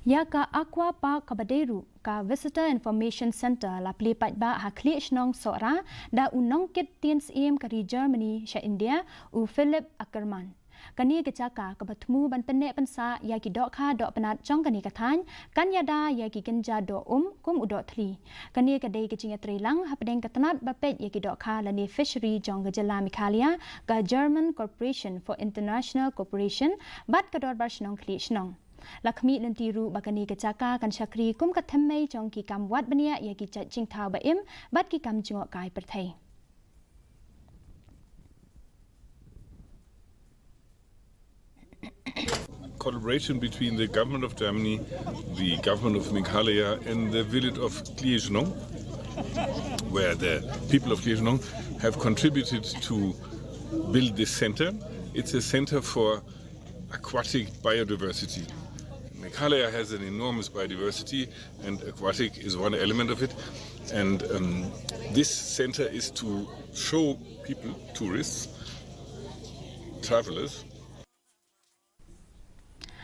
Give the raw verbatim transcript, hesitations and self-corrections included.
Ïa ka Aqua Park kaba dei ruh ka Visitor Information Center la plie paidbah ha Khlieh Shnong Sohra da u nongkit tien syiem ka ri Germany sha India, u Philipp Ackermann. Kane ka jaka kaba thmu ban pynneh pynsah ïa ki dohkha dohpynat jong kane ka thaiñ, kan ïada ïa ki kynja doh um kum u doh thli. Kane ka dei ka jingïatreilang hapdeng ka tnat ba peit ïa ki dohkha lane fishery jong ka jylla Meghalaya, ka German Corporation for International Cooperation bad ka Dorbar Shnong Khlieh Shnong. La khmih lynti ruh ba kane ka jaka kan shakri kum ka thymmei jong ki kam wad bniah ïa ki jait jingthaw ba im bad ki kam jngohkai pyrthei. Collaboration between the government of Germany, the government of Meghalaya, and the village of Khlieh Shnong, where the people of Khlieh Shnong have contributed to build this center. It's a center for aquatic biodiversity. Meghalaya has an enormous biodiversity, and aquatic is one element of it. And um, this center is to show people, tourists, travelers,